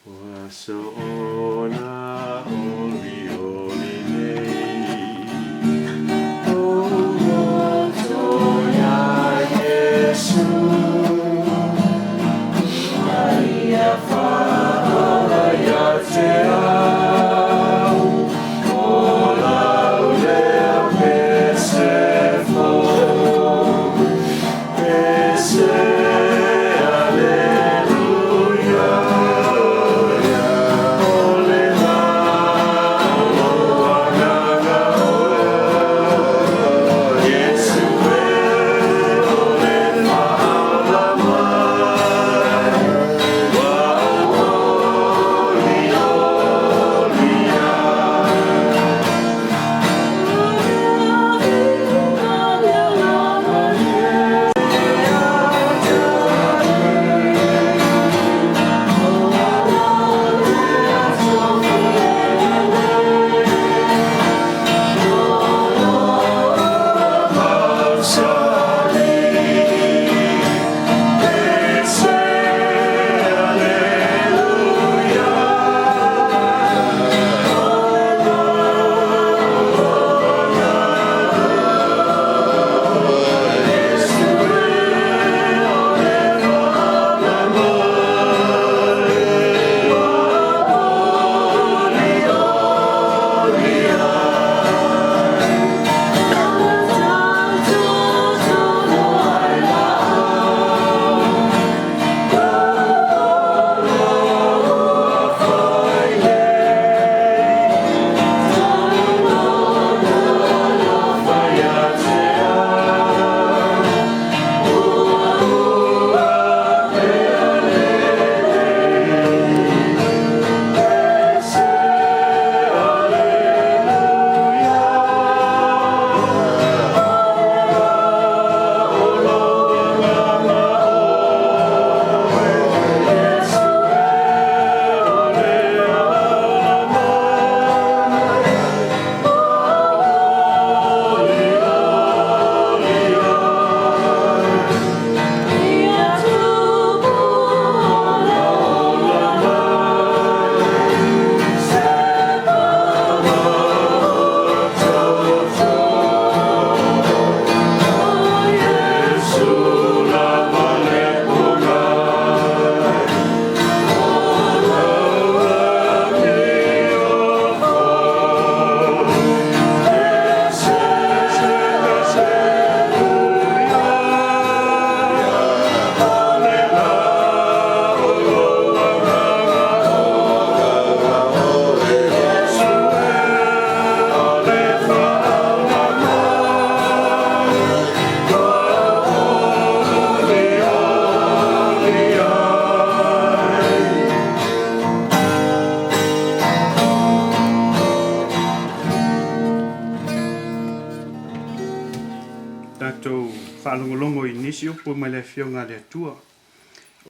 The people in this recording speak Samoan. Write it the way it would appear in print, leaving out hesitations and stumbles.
Ua soona olioli nei Ou loto iā Iesu Ma ia faaola ia te au O lau lea pese fou Pese Aleluia O le la o lou agaga oe Iesu e o le faaola mai Ua ou olioli ai. Tatou faalogologo i nisi upu mai le Afioga a le Atua.